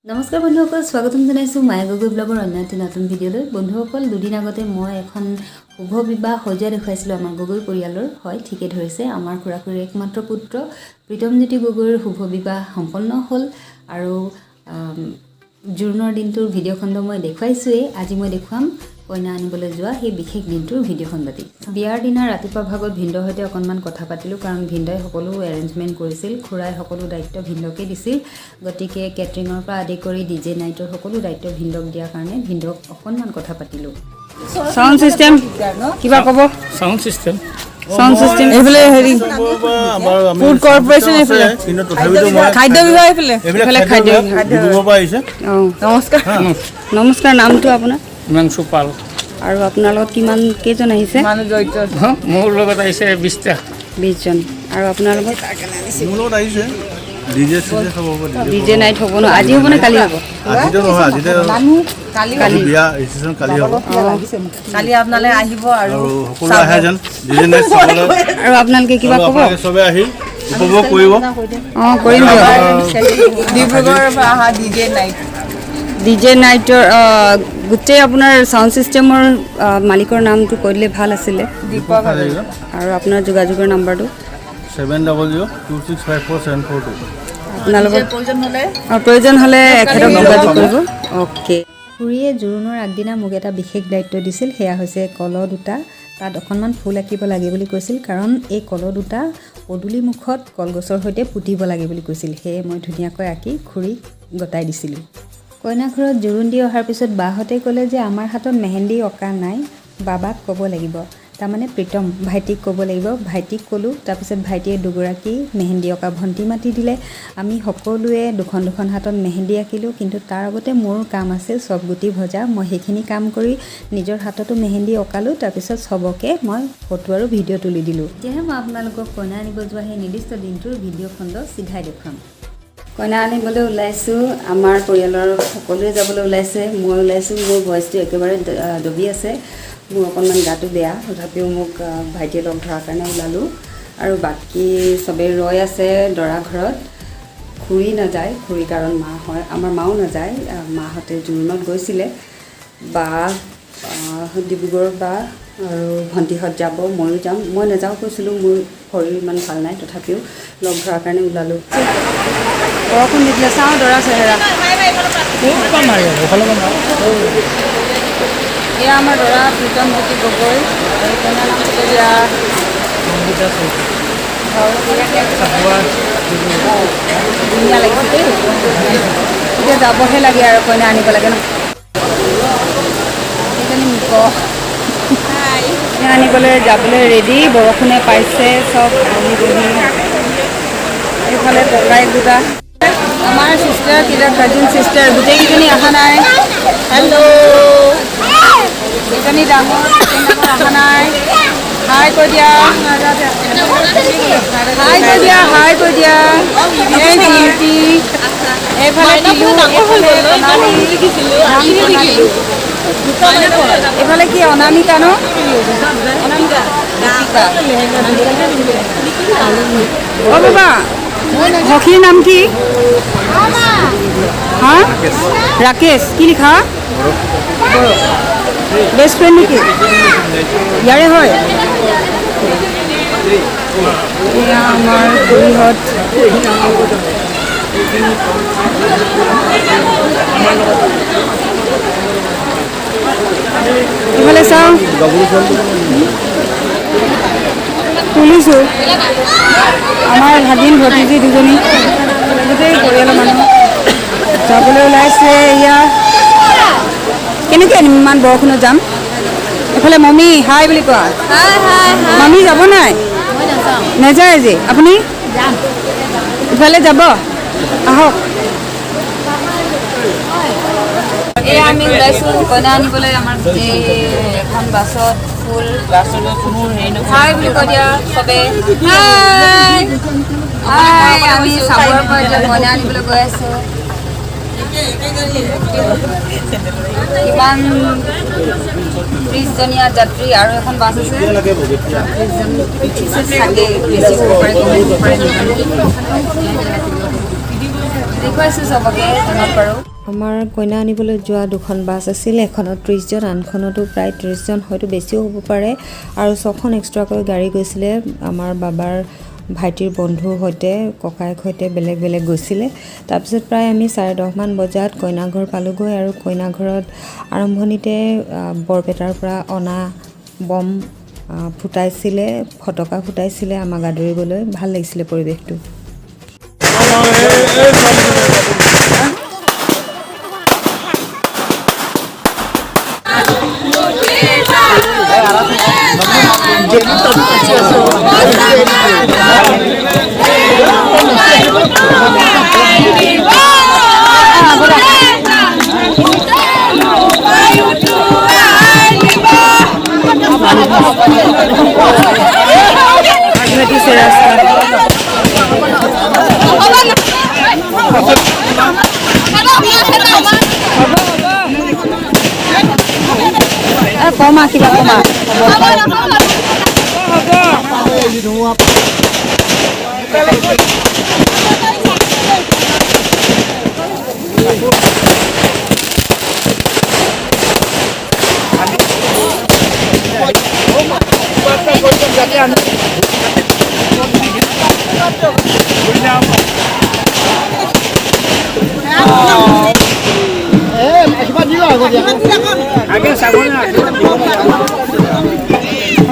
নমস্কাৰ বন্ধুসকল, স্বাগতম জনাইছোঁ মায়া গগৈ ব্লগৰ অন্য এটি নতুন ভিডিঅ'লৈ। বন্ধুসকল, দুদিন আগতে মই এখন শুভ বিবাহ সজোৱা দেখুৱাইছিলোঁ আমাৰ গগৈ পৰিয়ালৰ। হয়, ঠিকে ধৰিছে, আমাৰ খুৰা খুৰীৰ একমাত্ৰ পুত্ৰ প্ৰীতমজ্যোতি গগৈৰ শুভ বিবাহ সম্পন্ন হ'ল আৰু জোৰোণৰ দিনটোৰ ভিডিঅ' খণ্ড মই দেখুৱাইছোঁৱেই। আজি মই দেখুৱাম কইনা আনিবলৈ যোৱা সেই বিশেষ দিনটোৰ ভিডিঅ' খণ্ডটি। বিয়াৰ দিনা ৰাতিপুৱা ভাগত ভিনদেউৰ সৈতে অকণমান কথা পাতিলোঁ, কাৰণ ভিনদেউৱে সকলো এৰেঞ্জমেণ্ট কৰিছিল। খুৰাই সকলো দায়িত্ব ভিনদেউকে দিছিল। গতিকে কেটাৰিঙৰ পৰা আদি কৰি ডিজে নাইটৰ সকলো দায়িত্ব ভিনদেউক দিয়াৰ কাৰণে ভিনদেউক অকণমান কথা পাতিলোঁ। চাউণ্ড চিষ্টেম কিবা ক'ব? Sound system. Sound system. এইফালে হেৰি ফুড কৰ্পৰেশ্যন এইফালে। কিন্তু তথাপিতো মই খাদ্য বিভাগ এইফালে। এইবিলাক খাদ্য বিভাগ ডিব্ৰুগড়ৰ পৰা আহিছে। অঁ। নমস্কাৰ। নমস্কাৰ, নামটো আপোনাৰ? হিমাংশু পাল। আৰু আপোনাৰ লগত কিমান কেইজন আহিছে? মানুহ জড়িত। মোৰ লগত আহিছে 20টা। 20জন। আৰু আপোনাৰ লগত? মোৰ লগত আহিছে ডিজে চিজে চব হ'ব। ডিজে নাইট হ'ব ন? আজি হ'ব নে কালি হ'ব? আজিতো নহয়, আজিতো কালি। কালি বিয়া ৰিচিপশ্যন, কালি হ'ব। কালি আপোনালোকে আহিব আৰু আৰু সকলো আহে যেন ডিজে নাইট চাবলৈ। আৰু আপোনালোকে কিবা আৰু ক'ব? আপোনালোকে চবে আহি উপভোগ কৰিব। অঁ, কৰিম দিয়ক। ডিব্ৰুগড়ৰ পৰা অহা ডিজে নাইট। ডিজে নাইটৰ গোটেই আপোনাৰ চাউণ্ড চিষ্টেমৰ মালিকৰ নামটো কৈ দিলে ভাল আছিলে। দীপক হাজৰিকা। আৰু আপোনাৰ যোগাযোগৰ নাম্বাৰটো? 7002654742। আপোনালোকৰ প্ৰয়োজন হ'লে প্ৰয়োজন হ'লে এখেতক যোগাযোগ কৰিব। অ'কে। খুৰীয়ে জোৰোণৰ আগদিনা মোক এটা বিশেষ দায়িত্ব দিছিল। সেয়া হৈছে কলহ দুটা, তাত অকণমান ফুল আঁকিব লাগে বুলি কৈছিল, কাৰণ এই কলহ দুটা পদূলি মুখত কলগছৰ সৈতে পুতিব লাগে বুলি কৈছিল। সেয়ে মই ধুনীয়াকৈ আঁকি খুৰীক গতাই দিছিলোঁ। কইনা ঘৰত জোৰোণ দি অহাৰ পিছত বাহঁতে ক'লে যে আমাৰ হাতত মেহেন্দি অঁকা নাই, বাবাক ক'ব লাগিব, তাৰমানে প্ৰীতম ভাইটিক ক'ব লাগিব। ভাইটিক ক'লোঁ। তাৰপিছত ভাইটিয়ে দুগৰাকী মেহেন্দি অঁকা ভণ্টি মাতি দিলে। আমি সকলোৱে দুখন দুখন হাতত মেহেন্দি আঁকিলোঁ। কিন্তু তাৰ আগতে মোৰ কাম আছিল চব গুটি ভজা। মই সেইখিনি কাম কৰি নিজৰ হাততো মেহেন্দি অঁকালোঁ। তাৰপিছত চবকে মই ফটো আৰু ভিডিঅ' তুলি দিলোঁ। এতিয়াহে মই আপোনালোকক কইনা আনিব যোৱা সেই নিৰ্দিষ্ট দিনটোৰ ভিডিঅ' খণ্ড চিধাই দেখুৱাম। কইনা আনিবলৈ ওলাইছোঁ। আমাৰ পৰিয়ালৰ সকলোৱে যাবলৈ ওলাইছে, মই ওলাইছোঁ। মোৰ ভইচটো একেবাৰে দবি আছে, মোৰ অকণমান গাটো বেয়া। তথাপিও মোক ভাইটিয়ে লগ ধৰাৰ কাৰণে ওলালোঁ। আৰু বাকী চবেই ৰৈ আছে দৰা ঘৰত। খুৰী নাযায়, খুৰী কাৰণ মা হয়, আমাৰ মাও নাযায়। মাহঁতে জোৰোণত গৈছিলে। বা ডিব্ৰুগড় বা আৰু ভণ্টিহঁত যাব, ময়ো যাম। মই নাযাওঁ কৈছিলোঁ, মোৰ শৰীৰ ইমান ভাল নাই। তথাপিও লগ ধৰাৰ কাৰণে ওলালোঁ। বৰষুণ দি দিলে। চাওঁ দৰা চেহেৰা। এয়া আমাৰ দৰা প্ৰীতম জ্যোতি গগৈ আৰু কইনা নাম এতিয়া ধুনীয়া লাগিছে দেই। এতিয়া যাবহে লাগে আৰু কইনা আনিব লাগে ন। সেইজনী মিক কইনা আনিবলৈ যাবলৈ ৰেডি। বৰষুণে পাইছে চব বহি বহি। এইফালে ককায়েক দুটা, আমাৰ চিষ্টাৰ কেইটা, কাজিন চিষ্টাৰ গোটেইকেইজনী অহা নাই। হেল্ল'। এজনী ডাঙৰ, ডাঙৰ অহা নাই। হাই কৈ দিয়া, হাই কৈ দিয়া, হাই কৈ দিয়া। এই বিউটি, এইফালে টিলু, এইফালে প্ৰণালী। নাম প্ৰণালী। এইফালে কি অনামিকা ন? অনামিকা, দীপিকা। অ বাবা, সখীৰ নাম কি? হা, ৰাকেশ। কি লিখা? বেষ্ট ফ্ৰেণ্ড নেকি? ইয়াৰে হয়। এয়া আমাৰ খুৰীহঁত। ইফালে চাওঁ, তুলিছোঁ আমাৰ ভাগিন ভতিজী দুজনী। গোটেই পৰিয়ালৰ মানুহ যাবলৈ ওলাইছে। এয়া কেনেকৈ আনিম? ইমান বৰষুণত যাম। এইফালে মমী, হাই বুলি কোৱা। মামী যাব নাই? নাযায় আজি। আপুনি ইফালে যাব, আহক। এয়া আমি ওলাইছোঁ কইনা আনিবলৈ। আমাৰ গোটেই এখন বাছত ফুল। হাই বুলি কৈ দিয়া চবে, হাই হাই। আমি চাবুৱাৰ পৰা এতিয়া কইনা আনিবলৈ গৈ আছোঁ। কিমান 30জনীয়া যাত্ৰী আৰু এখন বাছ আছে। 30জন উঠিছে চাগে, বেছি হ'ব পাৰে, কম হ'ব পাৰে। দেখুৱাইছোঁ চবকে যিমান পাৰোঁ। আমাৰ কইনা আনিবলৈ যোৱা দুখন বাছ আছিল, এখনত 30জন, আনখনতো প্ৰায় 30জন, হয়তো বেছিও হ'ব পাৰে। আৰু 6খন এক্সট্ৰাকৈ গাড়ী গৈছিলে। আমাৰ বাবাৰ ভাইটিৰ বন্ধুৰ সৈতে, ককায়েক সৈতে বেলেগ বেলেগ গৈছিলে। তাৰপিছত প্ৰায় আমি 10:30মান বজাত কইনা ঘৰ পালোগৈ। আৰু কইনা ঘৰত আৰম্ভণিতে বৰপেটাৰ পৰা অনা বম ফুটাইছিলে, ফটকা ফুটাইছিলে আমাক আদৰিবলৈ। ভাল লাগিছিলে পৰিৱেশটো। কমা কিবা কমা।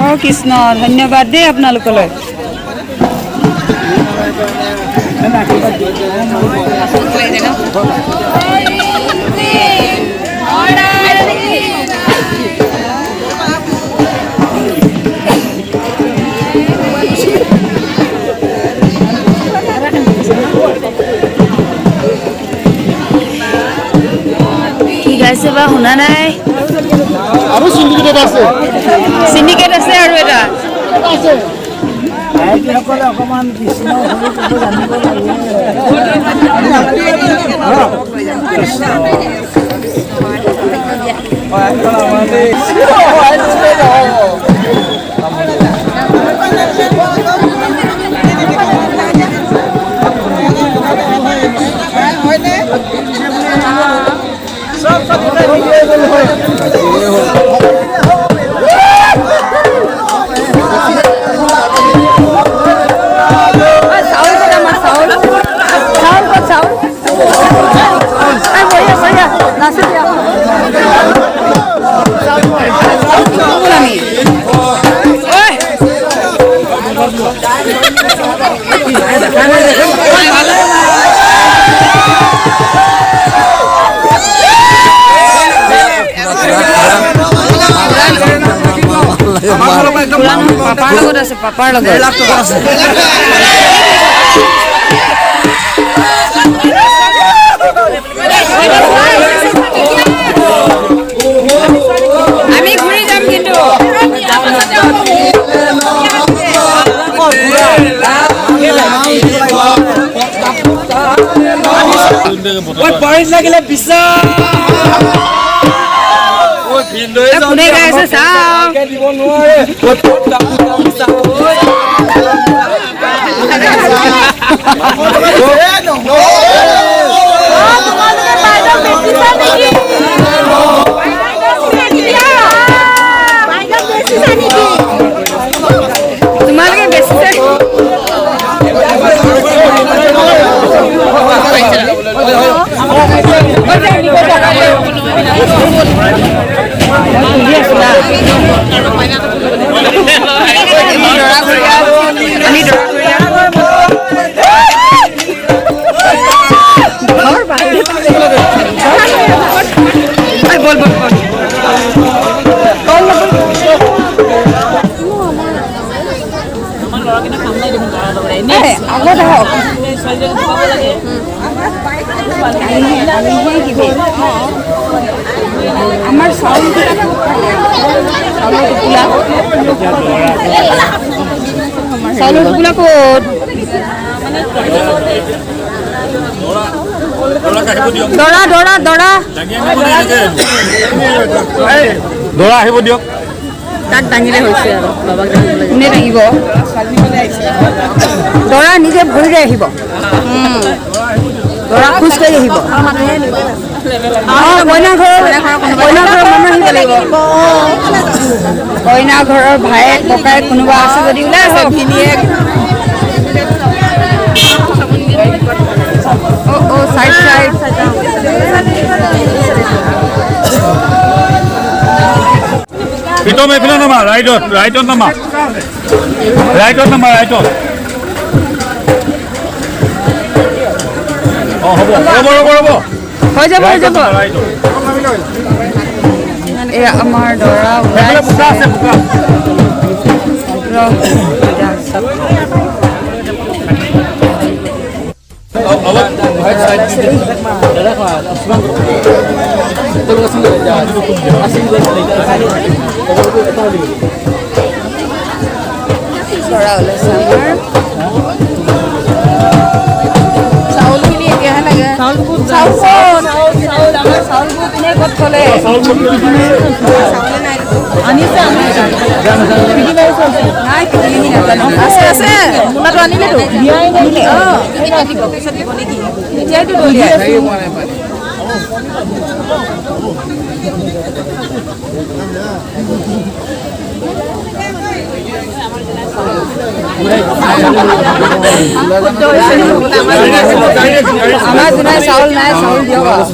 অ কৃষ্ণ, ধন্যবাদ দেই আপোনালোকলৈ। কি গাইছে বা শুনা নাই। আৰু চিণ্ডিকেট আছে, চিণ্ডিকেট আছে আৰু এটা আছে। ভাইটিসকলে অকণমান কৃষ্ণ হৰি ক'ব জানিব লাগে। পাপাৰ লগত আছে, পাপাৰ লগত। আমি ঘূৰি যাম কিন্তু। কোনে গাই আছে চাওঁ। তোমালোকে বেচিছা। আমি বল বল বল। আগত আহক। আমাৰ চাউল, চাউলৰ টোপোলা, চাউলৰ টোপোলা ক'ত? দৰা দৰা দৰা দৰা আহিব দিয়ক। তাক দাঙিলে হৈছে আৰু বাবাক দাঙিব লাগে। কোনে দাঙিব? দৰা নিজে ভৰিৰে আহিব। দৰা খোজকাঢ়ি আহিব। কইনা ঘৰৰ মানুহ আহিব লাগিব। কইনা ঘৰৰ ভায়েক ককায়েক কোনোবা আছে যদি ওলাই আহক। অ' অ' চাইড চাইড। প্ৰীতম, এইফালে নামা, ৰাইটত, ৰাইটত নামা, ৰাইটত নামা, ৰাইটত। অঁ, হ'ব, ৰ'ব ৰ'ব ৰ'ব। হৈ যাব, হৈ যাব। ৰাইটত। এয়া আমাৰ দৰা সেইফালে বোকা আছে, বোকা। অলপ দৰা ওলাইছে আমাৰ। চাউলখিনি এতিয়াহে লাগে। চাউল ক'ত? আমাৰ চাউলবোৰ কোনে ক'ত থ'লে? নাই, পিটিকি নাজানো। আছে আছে, মোনাটো আনিলেতো। এতিয়াইতো দলিয়াই। আমাৰ যোনাই চাউল নাই, চাউল দিয়ক আৰু।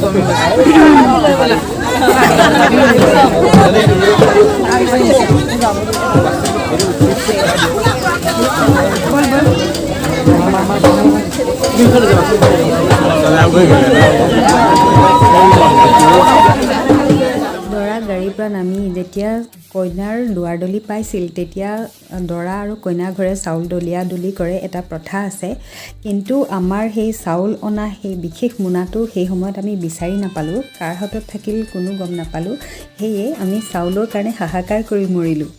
দৰা গাড়ীৰ পৰা নামি যেতিয়া কইনাৰ দুৱাৰডলি পাইছিল, তেতিয়া দৰা আৰু কইনা ঘৰে চাউল দলিয়া দলি কৰে, এটা প্ৰথা আছে। কিন্তু আমাৰ সেই চাউল অনা সেই বিশেষ মোনাটো সেই সময়ত আমি বিচাৰি নাপালোঁ। কাৰ হাতত থাকিল কোনো গম নাপালোঁ। সেয়ে আমি চাউলৰ কাৰণে হাহাকাৰ কৰি মৰিলোঁ।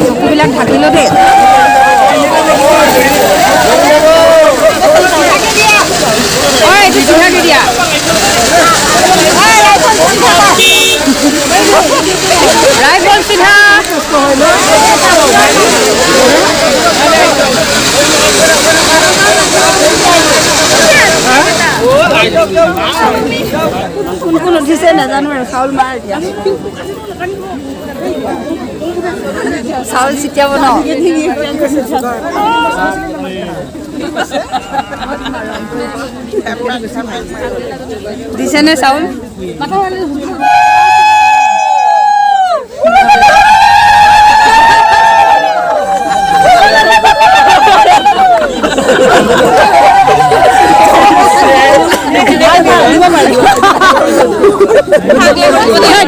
চকুবিলাক ঢাকিলো দেই। ঐ, এইটো চিধাকে দিয়া। ৰাইফল চিধা। কোন কোন উঠিছে নাজানো আৰু। চাউল মাৰ, এতিয়া চাউল ছিটিয়াব ন। দিছেনে চাউল?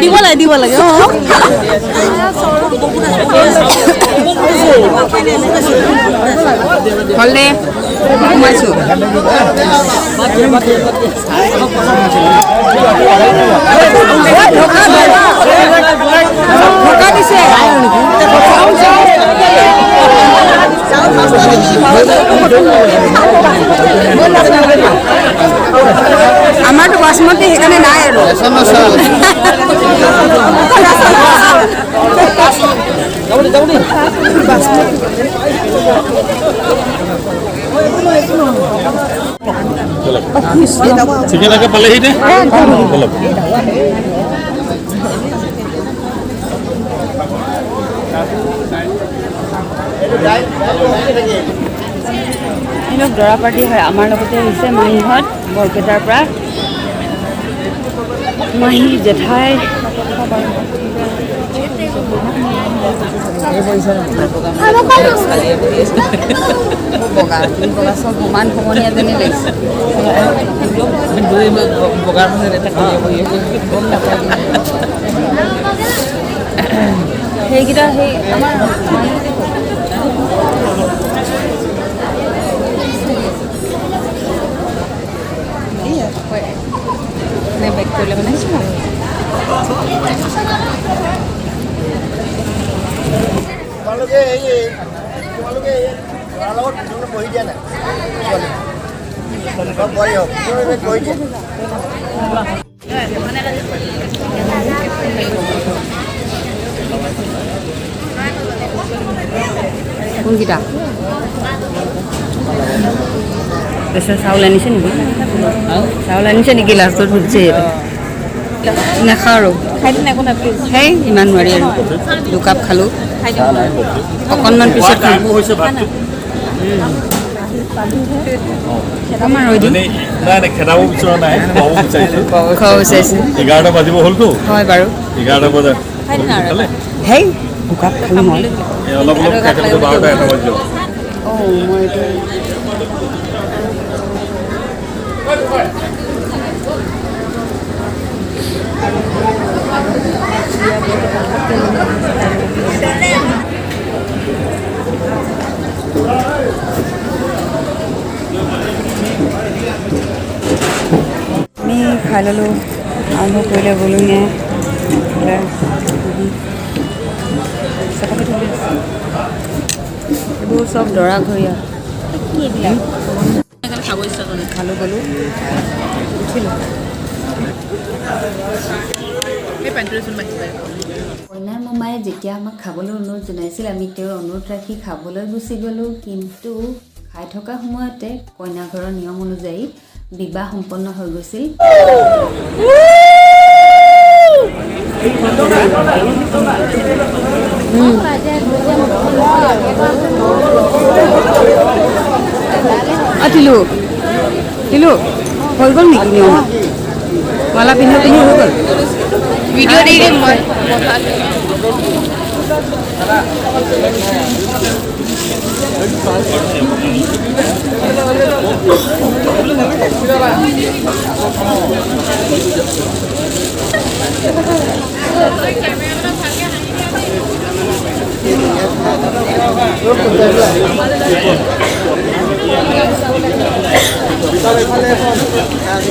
দিব লাগে, দিব লাগে। হ'ল দে, সোমাইছোঁ। ঢকা দিছে। আমাৰতো বাসমতী, সেইকাৰণে নাই আৰু। ঠিকে থাকে, পালেহি নে? ব'লক। এইবিলাক দৰা পাৰ্টি হয়। আমাৰ লগতে আহিছে মাহীহঁত বৰপেটাৰ পৰা, মাহী, জেঠাই। বগা বগা চব সমান সমনীয়া যেনে লাগিছে। সেইকেইটা সেই আমাৰ। বেক কৰিলে মানে তোমালোকে এই ল'ৰাৰ লগত তোমালোকে বহি দিয়া নাই, ছোৱালী বোৱাৰী হওক, বহি দিয়া। কোনকেইটা তাৰপিছত চাউল আনিছে নেকি? চাউল আনিছে নেকি? লাষ্টত সুধিছে। নাখাওঁ আৰু। খাই দিম, একো নাই, প্লিজ। সেই ইমান নোৱাৰি আৰু, দুকাপ খালোঁ, অকণমান পিছত খাম। টাইমো হৈছে ভাতটো। অকণমান ৰৈ দিম। মানে নাই নাই, খেদাব বিচৰা নাই, খুৱাব বিচাৰিছোঁ। খুৱাব বিচাৰিছোঁ। 11টা বাজিব হ'লতো। হয় বাৰু। 11টা বজাত খালে। হেই, দুকাপ খালোঁ মই। এই অলপ অলপ খাই থাকোঁতে 12টা 1টা বাজি যাব। অঁ, মই এইটো আমি খাই ল'লোঁ, আৰম্ভ কৰিলে বলুঙে। এইবোৰ চব দৰা ঘৰীয়া। খালোঁ, গ'লোঁ, উঠিলোঁ। কইনাৰ মোমায়ে যেতিয়া আমাক খাবলৈ অনুৰোধ জনাইছিল, আমি তেওঁৰ অনুৰোধ ৰাখি খাবলৈ গুচি গ'লোঁ। কিন্তু খাই থকা সময়তে কইনা ঘৰৰ নিয়ম অনুযায়ী বিবাহ সম্পন্ন হৈ গৈছিল। অঁ, তিলু, তিলু, হৈ গ'ল নেকি নিয়ম? মালা পিন্ধা পিন্ধি হৈ গ'ল। ভিডিঅ' দি দিম মই।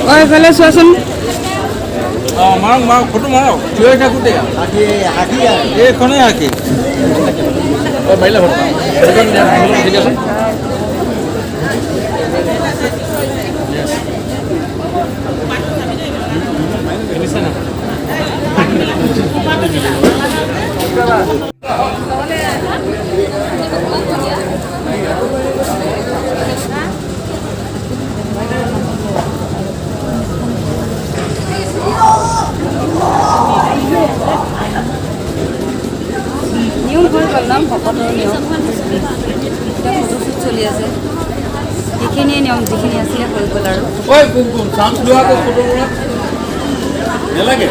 অঁ, এইফালে চোৱাচোন। অঁ, মাৰক মাৰক, ফটো মাৰক। থিয় হৈ থাকোঁতে এইখনেই আঁকি। অঁ, মাৰিলা ফটো? ঠিক আছে। নিয়ম হৈ গ'ল ন, ভকতৰ নিয়ম। এতিয়া ফটোশ্বুট চলি আছে। সেইখিনিয়ে নিয়ম যিখিনি আছিলে হৈ গ'ল আৰু। ঐ কুমকুম, চান্স লোৱা আকৌ ফটো মৰা। নেলাগে।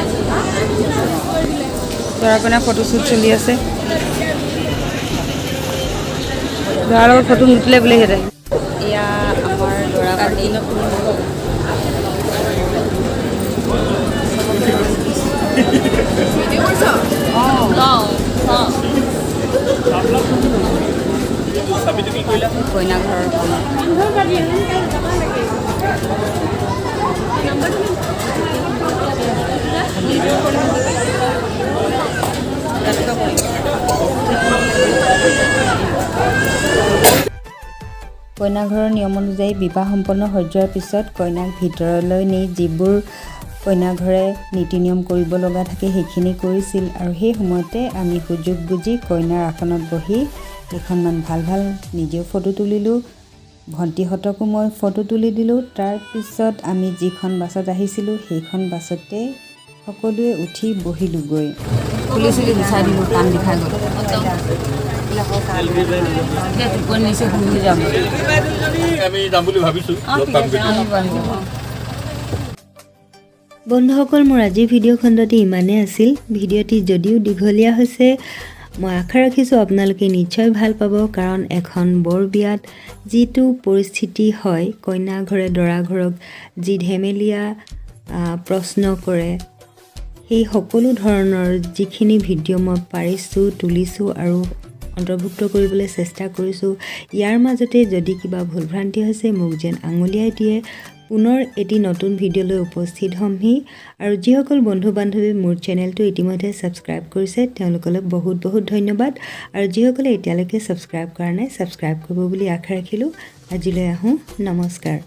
দৰা কইনাৰ ফটোশ্বুট চলি আছে। দৰাৰ লগত ফটো নুতুলে বোলে সিহঁতে। এয়া আমাৰ দৰা পাৰ্টি। অঁ, কইনা ঘৰৰ কইনা। কইনা ঘৰৰ নিয়ম অনুযায়ী বিবাহ সম্পন্ন হৈ যোৱাৰ পিছত কইনাক ভিতৰলৈ নি যিবোৰ কইনা ঘৰে নীতি নিয়ম কৰিব লগা থাকে, সেইখিনি কৰিছিল। আৰু সেই সময়তে আমি সুযোগ বুজি কইনাৰ আসনত বহি কেইখনমান ভাল ভাল নিজেও ফটো তুলিলোঁ, ভণ্টিহঁতকো মই ফটো তুলি দিলোঁ। তাৰপিছত আমি যিখন বাছত আহিছিলোঁ, সেইখন বাছতে সকলোৱে উঠি বহিলোঁগৈ। ফুলি চুলি গুচাই দিলোঁ, কাণ বিষাই গ'ল। এতিয়া টোপনি নিছে, শুই যাম। আমি যাম বুলি ভাবিছোঁ, লগ পাম কেতিয়া। আহিব, আহিব। বন্ধুসকল, মোৰ আজিৰ ভিডিঅ' খণ্ডটি ইমানেই আছিল। ভিডিঅ'টি যদিও দীঘলীয়া হৈছে, মই আশা ৰাখিছোঁ আপোনালোকে নিশ্চয় ভাল পাব, কাৰণ এখন বৰ বিয়াত যিটো পৰিস্থিতি হয়, কইনা ঘৰে দৰা ঘৰক যি ধেমেলীয়া প্ৰশ্ন কৰে, সেই সকলো ধৰণৰ যিখিনি ভিডিঅ' মই পাৰিছোঁ তুলিছোঁ আৰু অন্তৰ্ভুক্ত কৰিবলৈ চেষ্টা কৰিছোঁ। ইয়াৰ মাজতে যদি কিবা ভুল ভ্ৰান্তি হৈছে, মোক যেন আঙুলিয়াই দিয়ে। পুনৰ এটি নতুন ভিডিঅ'লৈ উপস্থিত হ'মহি। আৰু যিসকল বন্ধু বান্ধৱী মোৰ চেনেলটো ইতিমধ্যে ছাবস্ক্ৰাইব কৰিছে, তেওঁলোকলৈ বহুত বহুত ধন্যবাদ। আৰু যিসকলে এতিয়ালৈকে ছাবস্ক্ৰাইব কৰা নাই, ছাবস্ক্ৰাইব কৰিব বুলি আশা ৰাখিলোঁ। আজিলৈ আহোঁ, নমস্কাৰ।